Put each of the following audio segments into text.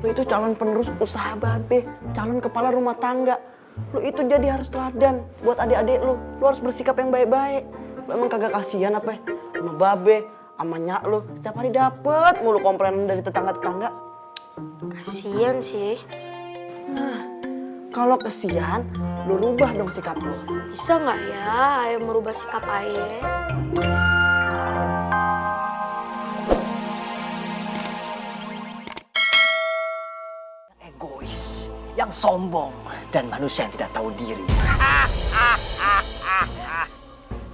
Lu itu calon penerus usaha babe, calon kepala rumah tangga. Lu itu jadi harus teladan buat adik-adik lu. Lu harus bersikap yang baik-baik. Lu emang kagak kasihan apa ya? Sama babe, sama nyak lu. Setiap hari dapet mulu komplainan dari tetangga-tetangga. Kasian sih. Nah, kalau kesian, lu rubah dong sikap lu. Bisa nggak ya Ayah merubah sikap Ayah? Egois, yang sombong, dan manusia yang tidak tahu diri.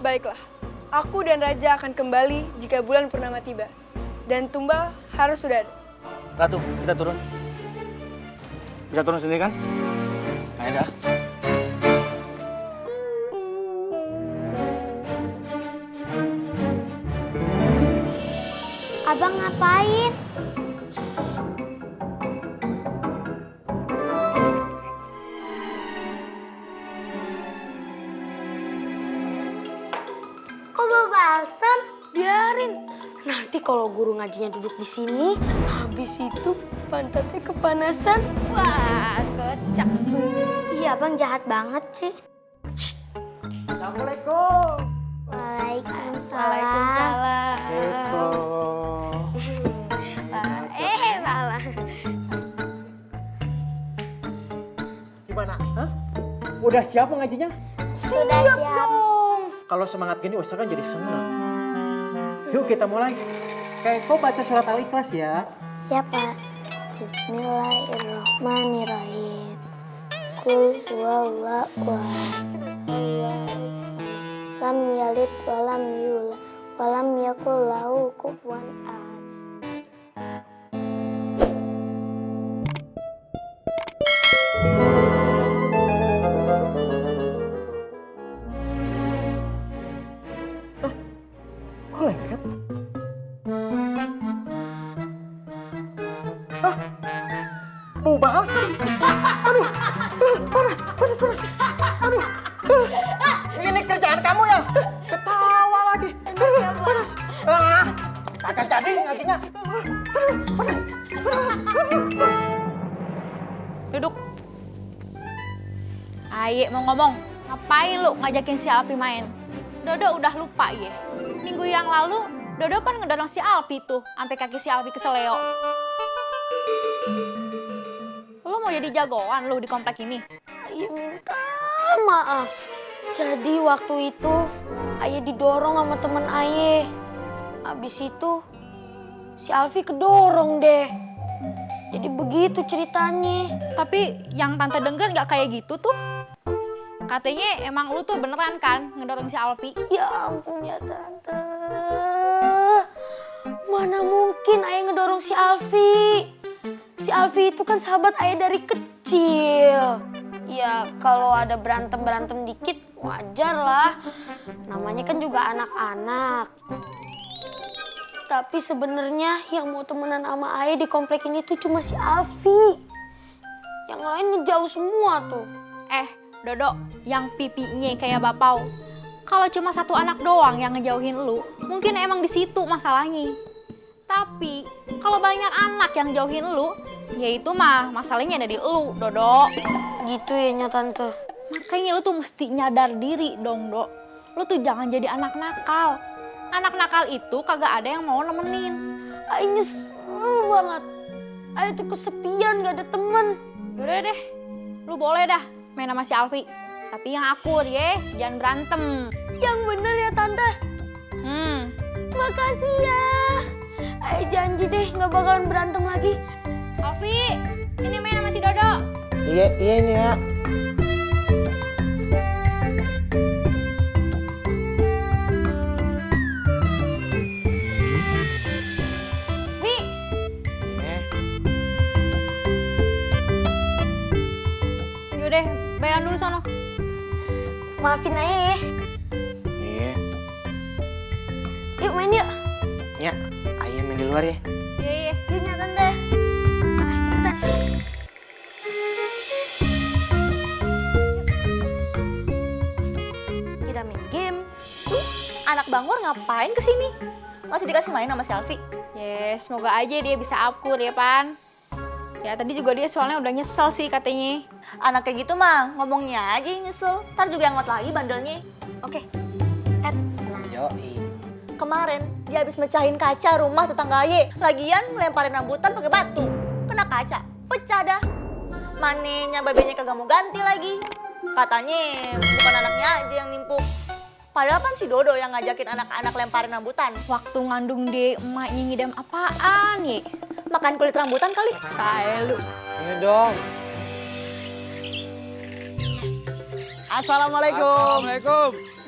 Baiklah, aku dan Raja akan kembali jika bulan purnama tiba. Dan tumbal harus sudah ada. Ratu, kita turun. Bisa turun sendiri kan? Ayo dah. Abang ngapain? Kok bawa balsam? Biarin. Nanti kalau guru ngajinya duduk di sini, habis itu pantatnya kepanasan. Wah, kocak. Iya, Bang jahat banget sih. Assalamualaikum. Waalaikumsalam. Salah. Salah. Gimana? Hah? Udah siap ngajinya? Sudah siap. Kalau semangat gini Ustaz kan jadi senang. Yuk kita mulai. Kayak kau baca surat Al-Ikhlas ya. Siapa? Bismillahirrahmanirrahim. Qul huwallahu ahad. Allahus samad. Lam yalid wa lam yulad wa lam yakul lahu kufuwan ahad. Kok lengket? Hah? Bau balsam. Aduh, panas. Aduh, ini kerjaan kamu ya? Ketawa lagi. Aduh, panas. Kagak jadi ngajinya. Aduh, panas. Duduk. Aye mau ngomong, ngapain lu ngajakin si Alpi main? Dodo udah lupa ya. Minggu yang lalu, Dodo kan ngedorong si Alpi tuh, sampai kaki si Alpi keseleo. Lu mau jadi jagoan lu di komplek ini? Ayah minta maaf. Jadi waktu itu Ayah didorong sama temen Ayah. Abis itu si Alfi kedorong deh. Jadi begitu ceritanya. Tapi yang tante denger gak kayak gitu tuh. Katanya emang lu tuh beneran kan ngedorong si Alpi? Ya ampun ya tante. Mana mungkin Ayah ngedorong si Alfi. Si Alfi itu kan sahabat Ayah dari kecil. Ya kalau ada berantem dikit wajar lah. Namanya kan juga anak-anak. Tapi sebenarnya yang mau temenan sama Ayah di komplek ini tuh cuma si Alfi. Yang lain ngejauh semua tuh. Dodo, yang pipinya kayak bapau. Kalau cuma satu anak doang yang ngejauhin lu, mungkin emang di situ masalahnya. Tapi kalau banyak anak yang jauhin lu, ya itu mah masalahnya ada di lu, Dodo. Gitu ya tante. Makanya lu tuh mesti nyadar diri dong, Dok. Lu tuh jangan jadi anak nakal. Anak nakal itu kagak ada yang mau nemenin. Ayah nyesel banget. Ayah tuh kesepian gak ada temen. Yaudah deh, lu boleh dah main sama si Alfi. Tapi yang akur ya, jangan berantem. Yang bener ya tante. Makasih ya. Ayah janji deh gak bakalan berantem lagi. Alfi, sini main sama si Dodo. Iya ini ya. Nih, yaudah, bayan dulu sono. Maafin Ayah ya. Iya. Yuk main yuk. Nyak, ayah main di luar ya. Iya. Yuk ya tante. Cepetan. Kita main game. Anak Bangor ngapain kesini? Masih dikasih main sama si Alfi? Yes, semoga aja dia bisa akur ya, Pan. Ya tadi juga dia soalnya udah nyesel sih katanya. Anak kayak gitu mah ngomongnya aja yang nyesel. Ntar juga yang ngot lagi bandelnya. Oke. Ed. Nah, Yoi. kemarin dia habis mecahin kaca rumah tetangga Aye. Lagian ngelemparin rambutan pakai batu. Kena kaca, pecah dah. Manenya babenya kagak mau ganti lagi. Katanya bukan anaknya aja yang nimpuk. Padahal kan si Dodo yang ngajakin anak-anak lemparin rambutan. Waktu ngandung dia emaknya ngidam apaan ya? Makan kulit rambutan kali. Saya lu. Iya dong. Assalamualaikum.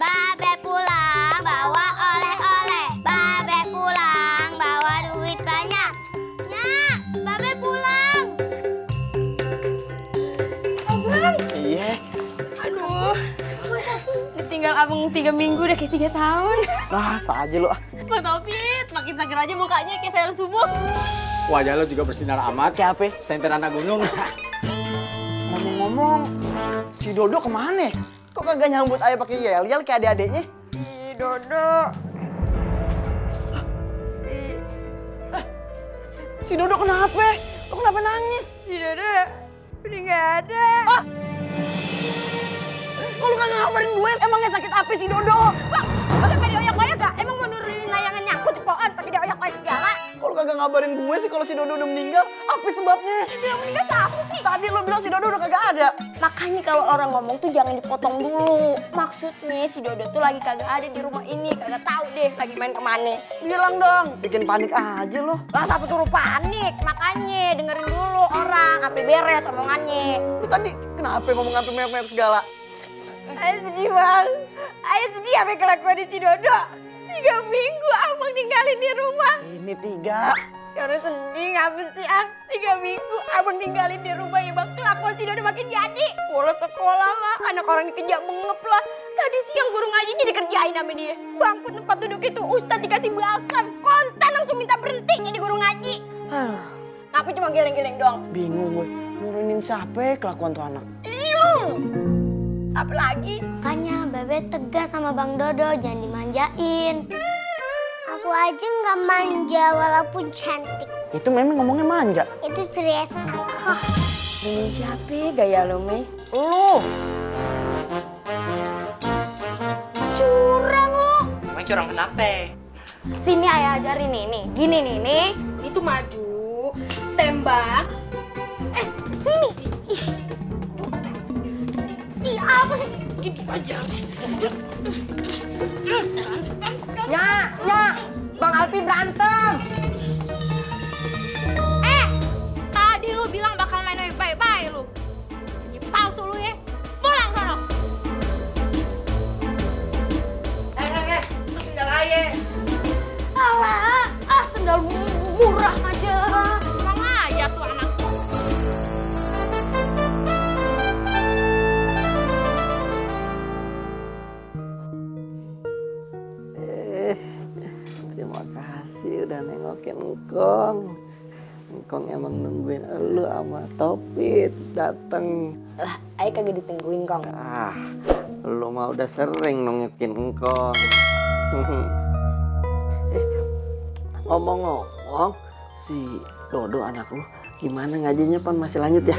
Babe pulang bawa oleh-oleh. Babe pulang bawa duit banyak. Nyak, Babe pulang. Iya. Aduh, ditinggal abang 3 minggu udah kayak 3 tahun. Masa aja lu ah. Bang Taufik, makin seger aja mukanya kayak sayur subuh. Wajah lo juga bersinar amat. Kayak apa? Senter anak gunung. Ngomong-ngomong, si Dodo kemana? Kok kagak nyambut ayah pakai yel-yel kayak adik-adiknya? Si Dodo. Si Dodo kenapa? Lo kenapa nangis? Si Dodo udah nggak ada. Kok lu kagak ngabarin gue? Emangnya sakit apa si Dodo? Bang, sampai dioyak-oyak gak? Emang mau nurunin layangan nyangkut di pohon pakai dioyak-oyak segala? Kok lu kagak ngabarin gue sih kalau si Dodo udah meninggal? Apa sebabnya? Dia meninggal siapa sih? Tadi lo bilang si Dodo udah kagak ada. Makanya kalau orang ngomong tuh jangan dipotong dulu. Maksudnya si Dodo tuh lagi kagak ada di rumah ini, kagak tahu deh lagi main kemana. Bilang dong, bikin panik aja lo. Lah siapa suruh panik? Makanya dengerin dulu orang, sampai beres omongannya. Lu tadi kenapa ngomong sampai mewek-mewek segala? Ayo sedih bang, ayo sedih apa kelakuan di si Dodo. 3 minggu abang ninggalin di rumah. Ini 3. Ya udah sedih ngapa sih ah? 3 minggu abang ninggalin di rumah ya bang. Kelakuan si Dodo makin jadi. Bolos sekolah lah, anak orang dikejar mengep lah. Tadi siang guru ngajinya dikerjain sama dia. Bangku tempat duduk itu Ustadz dikasih balsam. Kontan langsung minta berhenti jadi guru ngaji. Ngapa cuma geleng-geleng doang? Bingung gue, nurunin siapa kelakuan tuh anak? Lu! Apa lagi? Makanya Babe tegas sama Bang Dodo, jangan dimanjain. Aku aja nggak manja walaupun cantik. Itu memang ngomongnya manja. Itu Tristan. Ini siapa gaya lo, Mei? Lu! Curang lo! Emang curang kenapa? Sini ayah ajarin nih. Gini nih. Itu maju, tembak. Sini. Ih, apa sih? Gini aja sih. Ya, Bang Alpi berantem. Tadi lu bilang bakal main bye-bye lu. Ini palsu lu ya. Pulang sono. Itu sendal ayah. Alah, sendal murah aja. Emang aja tuh anak. Terima kasih udah nengokin Engkong. Engkong emang nungguin elu sama Topit dateng. Lah, ayah kagak ditungguin, Kong. Ah, lu mah udah sering nengokin Engkong. Ngomong-ngomong, si Dodo anak lu gimana ngajinya Pan? Masih lanjut ya?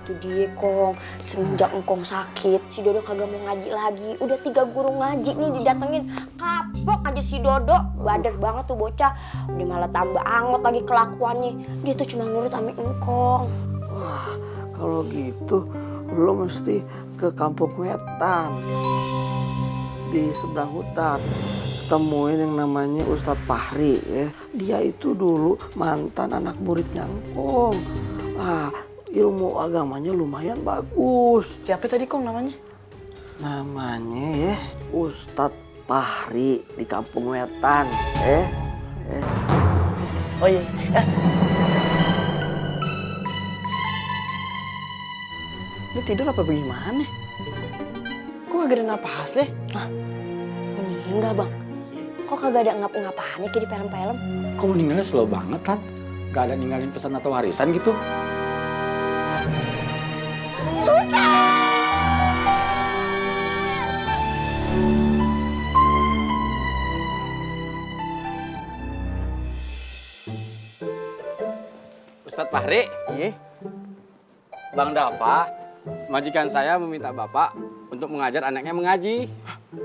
Itu dia, Kong. Semenjak Engkong sakit, si Dodo kagak mau ngaji lagi. Udah 3 guru ngaji nih didatengin. Kapok aja si Dodo. Badar banget tuh bocah. Udah malah tambah angot lagi kelakuannya. Dia tuh cuma nurut sama Engkong. Wah, kalau gitu lu mesti ke Kampung Wetan. Di seberang hutan. Temuin yang namanya Ustadz Fahri ya. Dia itu dulu mantan anak muridnya Engkong. Ilmu agamanya lumayan bagus. Siapa tadi Kong namanya? Namanya ya Ustadz Fahri di Kampung Wetan. Oh iya. Lu tidur apa bagaimana? Kok agak ada napas deh? Meninggal, Bang. Kok kagak ada ngapa-ngapaannya kayak di film-film? Kok meninggalnya slow banget, Tat? Gak ada ninggalin pesan atau warisan gitu? Ustadz Fahri. Iya. Bang Dava, majikan saya meminta Bapak untuk mengajar anaknya mengaji.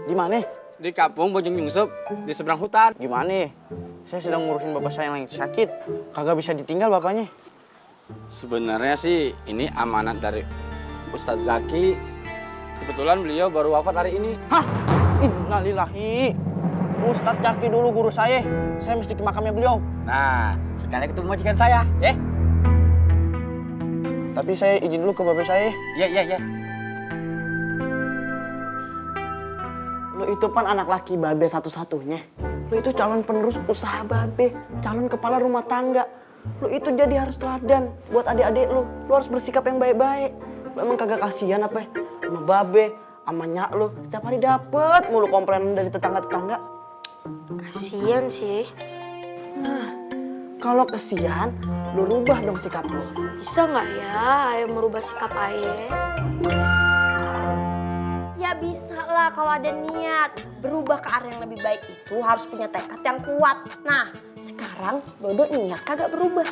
Di mana? Di kampung Bojong Nyungsup, di seberang hutan. Gimana? Saya sedang ngurusin bapak saya yang lagi sakit. Kagak bisa ditinggal bapaknya. Sebenarnya sih ini amanat dari Ustadz Zaki. Kebetulan beliau baru wafat hari ini. Hah? Innalillahi. Ustadz Zaki dulu guru saya. Saya mesti ke makamnya beliau. Nah, sekali ketemu majikan saya, ya? Tapi saya izin dulu ke bapak saya. Ya. Lu itu pan anak laki Babe satu-satunya. Lu itu calon penerus usaha Babe, calon kepala rumah tangga. Lu itu jadi harus teladan buat adik-adik lu. Lu harus bersikap yang baik-baik. Lu emang kagak kasihan apa? Sama Babe, sama nyak lu. Setiap hari dapet mulu komplain dari tetangga-tetangga. Kasian sih. Nah, kalau kesian, lu rubah dong sikap lu. Bisa nggak ya Aye merubah sikap Aye? Ya bisa lah kalau ada niat. Berubah ke arah yang lebih baik itu harus punya tekad yang kuat. Nah, sekarang Dodo niat kagak berubah.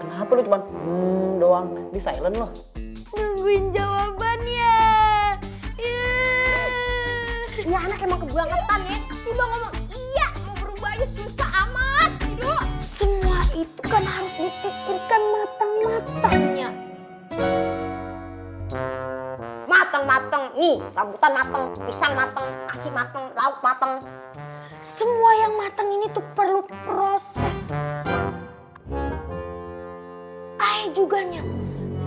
Kenapa lu cuma doang di silent lo? Nungguin jawabannya. Ini anak emang kebangetan ya. Tiba ngomong iya mau berubah aja susah amat. Duh. Semua itu kan harus dipikirkan matang-matangnya. Matang-matang. Nih rambutan matang, pisang matang, nasi matang, lauk matang. Semua yang matang ini tuh perlu proses. Ae juga nyam.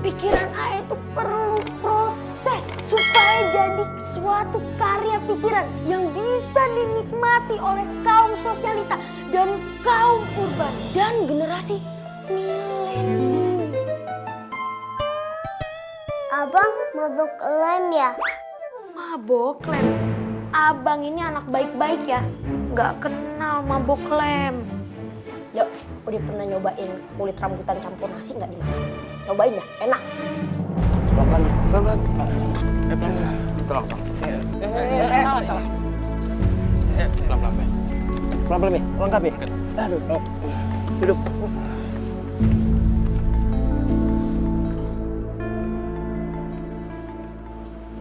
Pikiran Ae itu perlu proses supaya jadi suatu karya pikiran yang bisa dinikmati oleh kaum sosialita dan kaum urban dan generasi milenial. Abang mabuk lem ya? Mabok lem. Abang ini anak baik-baik ya. Nggak kenal mabok lem. Yuk, udah pernah nyobain kulit rambutan campur nasi nggak dimakan? Cobain dah, enak. Pelan-pelan. Tolong. Salah. Pelan-pelan. Pelan-pelan ya, lengkap ya? Aduh. Duduk.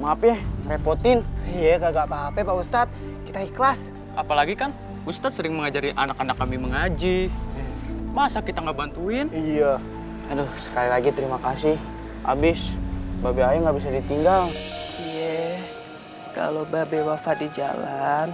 Maaf ya, repotin. Iya, kagak apa-apa Pak Ustadz. Kita ikhlas. Apalagi kan Ustadz sering mengajari anak-anak kami mengaji. Masa kita nggak bantuin? Iya. Aduh, sekali lagi terima kasih. Abis, Babe Aye nggak bisa ditinggal. Iya, kalau Babe wafat di jalan,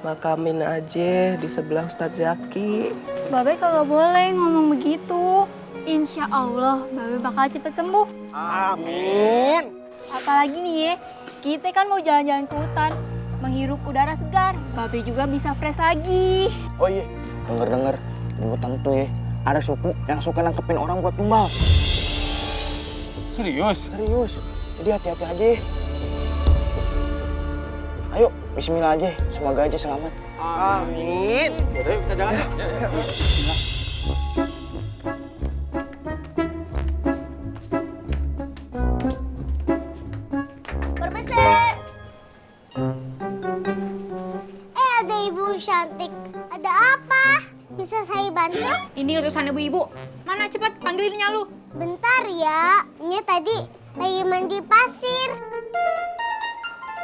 makamin aja di sebelah Ustadz Zaki. Babe kagak boleh ngomong begitu. Insya Allah Babe bakal cepet sembuh. Amin. Apalagi nih ya, kita kan mau jalan-jalan ke hutan, menghirup udara segar. Babe juga bisa fresh lagi. Oh iya, denger-denger di hutan tuh ya, ada suku yang suka nangkepin orang buat tumbal. Serius? Serius, jadi hati-hati aja. Ayo, bismillah aja, semoga aja selamat. Amin. Yaudah, kita jalan yuk. Permisi. Ada ibu cantik. Ada apa? Bisa saya bantu? Ini urusan ibu-ibu. Mana cepet panggilin Nyalu. Bentar ya. Ini tadi lagi mandi pasir.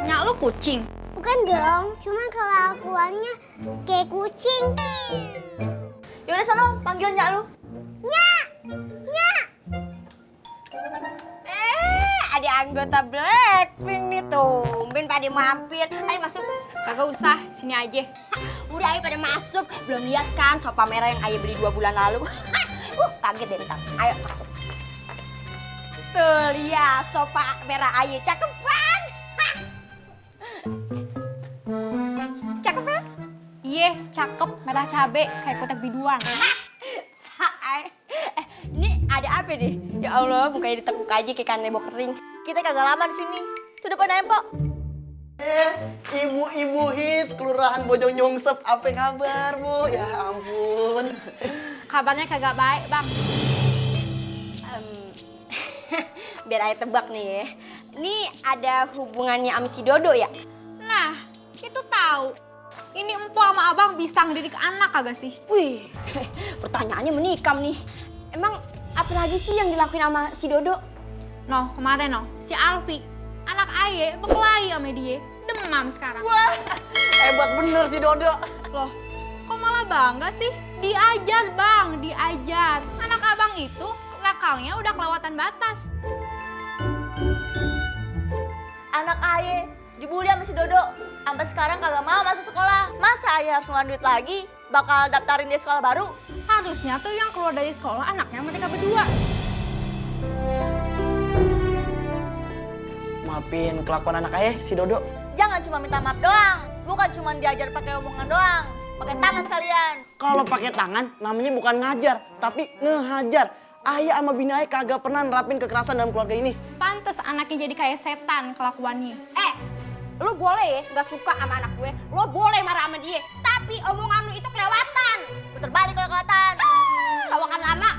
Nyalu kucing. Bukan dong, cuman kelakuannya kayak kucing. Yaudah sono, panggil Nyak lu. Nyak! Nyak! Ada anggota Blackpink nih tumben pada mampir. Ayo masuk. Kagak usah, sini aja. Udah ayo pada masuk. Belum lihat kan sofa merah yang Ayo beli 2 bulan lalu? Kaget deh ntar. Ayo masuk. Tuh lihat sofa merah Ayo, cakep kan? Cakep ya? Iya, cakep, merah cabe, kayak kotak biduan. Ini ada apa deh? Ya Allah, mukanya ditekuk aja kayak kanebo kering. Kita kagak lama di sini. Tuh depan Empo. Ibu-ibu hits Kelurahan Bojong Nyungsep, apa kabar, Bu? Ya ampun. Kabarnya kagak baik, Bang. biar ayah tebak nih ya. Ini ada hubungannya sama si Dodo ya? Nah, itu tahu. Ini empo sama abang bisa ngedidik anak kagak sih? Wih, pertanyaannya menikam nih. Emang apa lagi sih yang dilakuin sama si Dodo? Noh, kemarin noh, si Alfi, anak aye berkelahi sama dia, demam sekarang. Wah, hebat bener si Dodo. Loh, kok malah bangga sih? Diajar bang, diajar. Anak abang itu nakalnya udah kelewatan batas. Anak Aye dibully sama si Dodo. Sampai sekarang kagak mau masuk sekolah. Masa Aye harus ngeluarin duit lagi? Bakal daftarin dia sekolah baru? Harusnya tuh yang keluar dari sekolah anaknya mereka berdua. Maafin kelakuan anak ayah si Dodo. Jangan cuma minta maaf doang. Bukan cuma diajar pakai omongan doang. Pakai tangan sekalian. Kalau pakai tangan namanya bukan ngajar, tapi ngehajar. Ayah sama bini ayah kagak pernah nerapin kekerasan dalam keluarga ini. Pantes anaknya jadi kayak setan kelakuannya. Lu boleh ya nggak suka sama anak gue, lu boleh marah sama dia. Tapi omongan lu itu kelewatan. Puter balik kelewatan. Lawakan lama.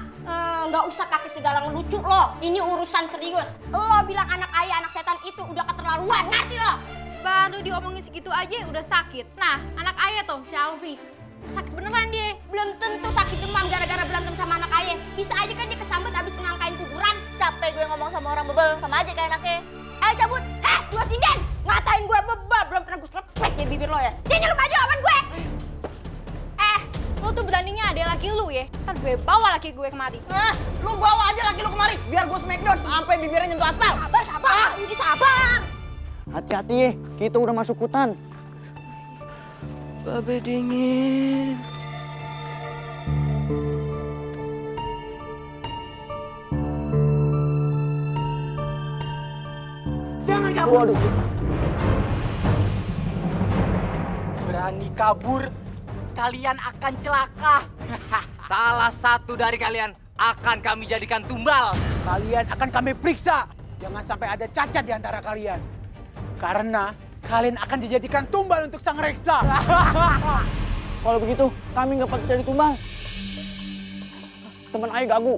Nggak usah pakai segala ngelucu lo. Ini urusan serius. Lo bilang anak ayah, anak setan itu udah keterlaluan, ngerti lo? Baru diomongin segitu aja udah sakit. Nah, anak ayah tuh, si Alfi. Sakit beneran dia. Belum tentu sakit demam gara-gara berantem sama anak ayah. Bisa aja kan dia kesambet abis ngelangkain kuburan. Capek gue ngomong sama orang bebel. Sama aja kayak anaknya. Ayo cabut. Dua sinden. Ngatain gue bebel. Belum pernah gue selepet ya bibir lo ya. Sini lu maju lawan gue. Lo tuh beraninya ada laki lu ya. Ntar gue bawa laki gue kemari. Lu bawa aja laki lu kemari, biar gue smackdown sampai bibirnya nyentuh aspal. Sabar. Ini sabar. Hati-hati ya, kita udah masuk hutan. Babe dingin. Jangan kabur. Waduh. Berani kabur, kalian akan celaka. Salah satu dari kalian akan kami jadikan tumbal. Kalian akan kami periksa. Jangan sampai ada cacat di antara kalian. Karena kalian akan dijadikan tumbal untuk sang reksa. Kalau begitu, kami nggak patut jadi tumbal. Teman ayah gagu.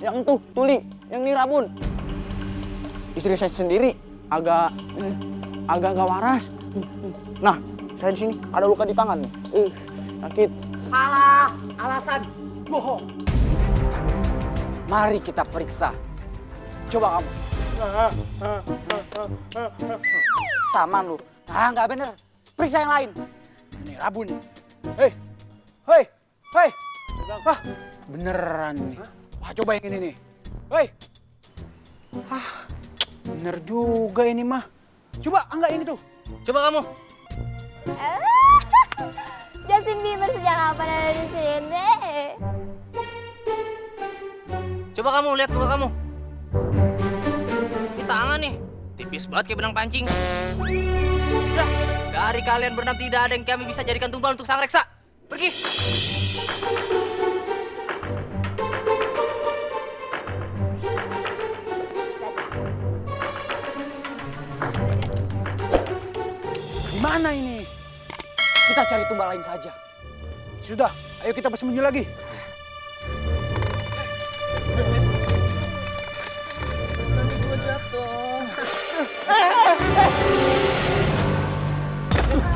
Yang tuh, Tuli, yang ini Rabun. Istri saya sendiri agak nggak waras. Nah, saya di sini ada luka di tangan nih. Sakit. Alah, alasan bohong. Mari kita periksa. Coba kamu. Saman lu. Nggak bener. Periksa yang lain. Ini Rabun. Hei. Beneran nih. Wah, coba yang ini nih. Hei. Bener juga ini mah. Coba, enggak yang itu. Coba kamu. Justin Bieber sejak kapan ada di sini? Coba kamu lihat luka kamu. Ini tangan nih. Tipis banget kayak benang pancing. Udah, dari kalian berenam tidak ada yang kami bisa jadikan tumbal untuk sang reksa. Pergi. Gimana ini? Kita cari tumbal lain saja. Sudah, ayo kita bersembunyi lagi.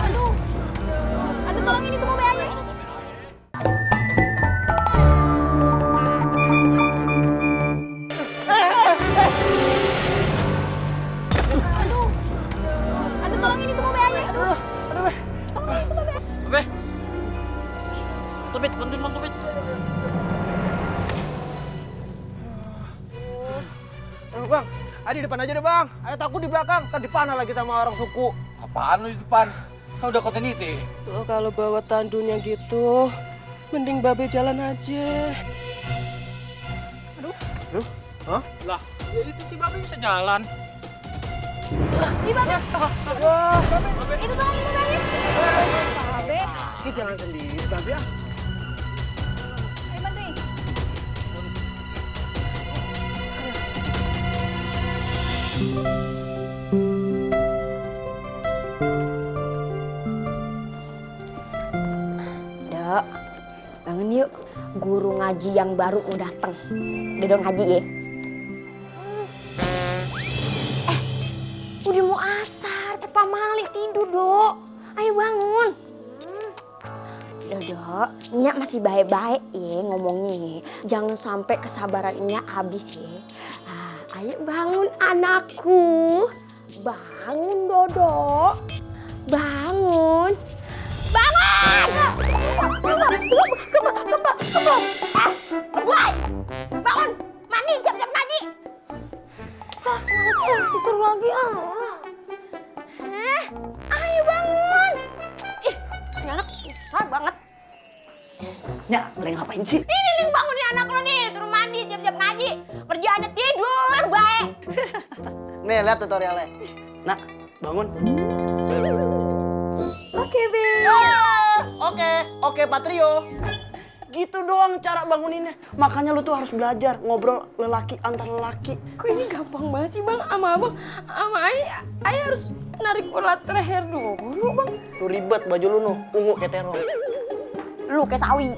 Aduh, tolongin itu mobil aja. Aduh, tolongin itu mobil aja. Aduh, tolongin itu mobil. Babe. Tubit, bantuin Bang Tubit. Bang, di depan aja deh bang. Ayo takut di belakang, ntar dipanah lagi sama orang suku. Apaan lu di depan? Kau udah kontiniti. Tuh kalau bawa tandunya gitu, mending Babe jalan aja. Hah? Lah, ya itu si Babe bisa jalan. Di Babe. Itu tolongin mobil aja. Babe. Kita jalan sendiri, Babe ya. Ayo bantuin. Dok, Bangun yuk, guru ngaji yang baru mau datang. Udah ngaji ya. Udah mau asar, Papa Mali tidur, Dok. Ayo bangun. Dok, Nyak masih baik-baik ya ngomongnya. Jangan sampai kesabaran Nyak habis ya. Ayo bangun anakku. Bangun, Dodo. Bangun. Bangun! Boy! Bangun! Mandi, siap-siap ngaji. Tidur lagi ayo bangun. Ih, ini anak besar banget. Nyak, lagi ngapain sih? Ini nih bangun nih anak lo nih, suruh mandi, siap-siap ngaji. Kerjaannya tidur, baik. Nih, lihat tutorialnya. Nak, bangun. Oke, Be. Oke, Patrio. Gitu doang cara banguninnya. Makanya lu tuh harus belajar ngobrol lelaki antar lelaki. Kok ini gampang banget sih, Bang? Sama Abang, sama Ayah harus narik ulat leher dulu, Bang. Lu ribet baju lu nuh, ungu kayak terong. Lu kayak sawi.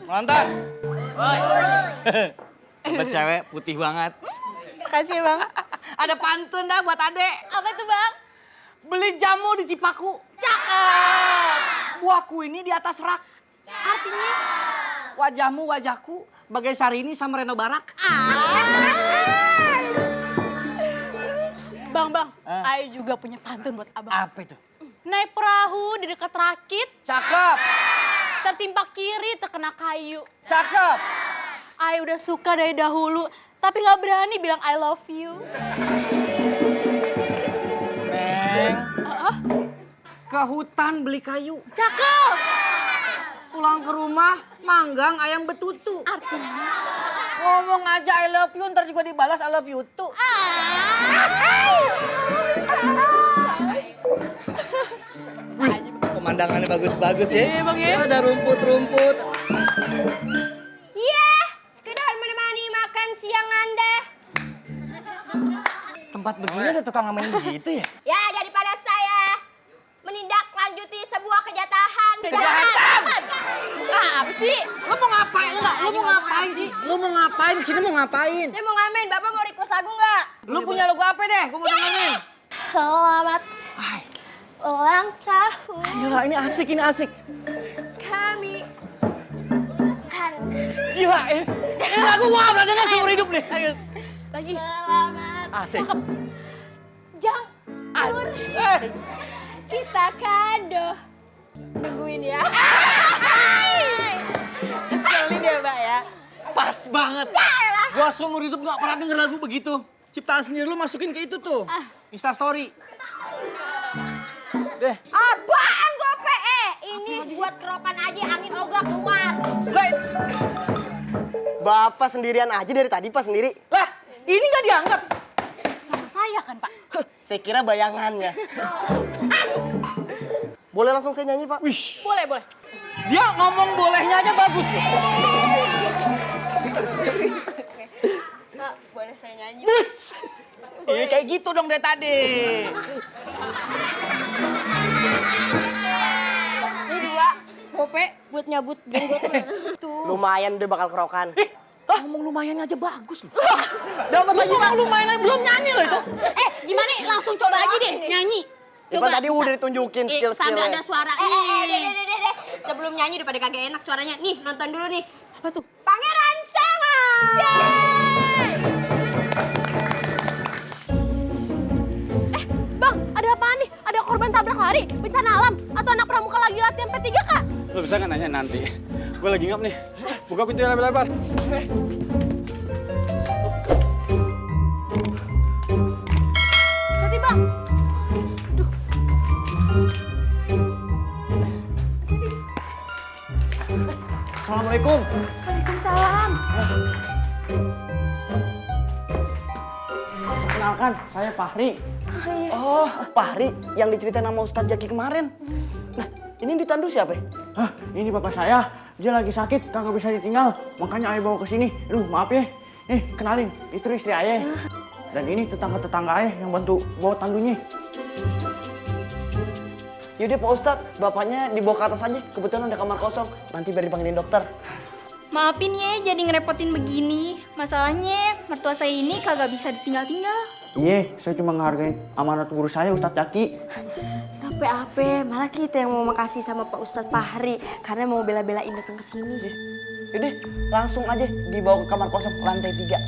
Mantap. Dapat cewek putih banget. Makasih Bang. Ada pantun dah buat adek. Apa tuh Bang? Beli jamu di Cipaku. Cakep. Buahku ini di atas rak. Artinya? Wajahmu wajahku bagai Sarini sama Reno Barak. Bang, Ayo juga punya pantun buat Abang. Apa itu? Naik perahu di dekat rakit. Cakep. Tertimpa kiri terkena kayu. Cakep. Ayo udah suka dari dahulu, tapi nggak berani bilang I love you. Neng. Ke hutan beli kayu. Cakep. Pulang ke rumah, manggang ayam betutu. Artinya? Ngomong aja I love you, ntar juga dibalas I love you too. Pemandangannya bagus-bagus ya. Iya Bang ya. Ada rumput-rumput. Iya, sekedar menemani makan siang Anda. Tempat begini ada tukang ngamen gitu ya? Ya, daripada saya menindaklanjuti sebuah kejahatan. Kejahatan? Apa sih? Lu mau ngapain enggak? Lu mau ngapain sih? Lu mau ngapain di sini mau ngapain? Saya mau ngamen, Bapak mau request lagu nggak? Lu punya lagu apa deh? Gua mau dengerin. Selamat ulang tahun. Gila, ini asik, ini asik. Kami kan. Gila, ini lagu gua pernah denger seumur hidup nih. Ayo. Lagi. Selamat. Asik. Jang. Kita kado. Nungguin ya. Keselin ya Mbak ya. Pas banget. Gua seumur hidup gak pernah denger lagu begitu. Ciptaan sendiri lu masukin ke itu tuh. Insta story. Deh. Apaan gope? Ini buat kerokan aja angin ogah keluar. Bapak sendirian aja dari tadi, Pak sendiri. Lah, ini gak dianggap. Sama saya kan Pak. Saya kira bayangannya. Boleh langsung saya nyanyi, Pak? Wih. Boleh. Dia ngomong bolehnya aja bagus loh. Pak, boleh saya nyanyi? Bus. Ini kayak gitu dong dari tadi. Ini dua gope buat nyabut jenggot. Lumayan udah bakal kerokan. Ngomong lumayan aja bagus loh. Dapat lagi, Pak. Lumayan aja belum nyanyi loh itu. Gimana langsung coba aja deh nyanyi. Coba tadi udah ditunjukin Sambil ada skill-skillnya. suara. Deh. Sebelum nyanyi udah pada kagak enak suaranya. Nih, nonton dulu nih. Apa tuh? Pangeran Sanga. Bang, ada apaan nih? Ada korban tabrak lari, bencana alam, atau anak pramuka lagi latihan P3K? Lo bisa nggak nanya nanti? Gue lagi ngap nih. Buka pintu yang lebar-lebar. Hati Bang. Assalamualaikum. Waalaikumsalam. Kenapa Perkenalkan, saya Fahri. Oh, Fahri yang diceritain sama Ustadz Zaki kemarin. Nah, ini ditandu siapa ya? Hah, ini bapak saya. Dia lagi sakit, kagak bisa ditinggal. Makanya ayah bawa ke sini. Aduh, maaf ya. Kenalin, itu istri ayah. Dan ini tetangga-tetangga ayah yang bantu bawa tandunya. Yaudah Pak Ustadz, bapaknya dibawa ke atas aja. Kebetulan ada kamar kosong. Nanti biar dipanggilin dokter. Maafin ya jadi ngerepotin begini. Masalahnya mertua saya ini kagak bisa ditinggal-tinggal. Iya, saya cuma ngehargain amanat guru saya, Ustadz Zaki. Apa-apa, malah kita yang mau makasih sama Pak Ustadz Fahri karena mau bela-belain datang ke sini. Yaudah, langsung aja dibawa ke kamar kosong lantai 3.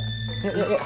Yuk.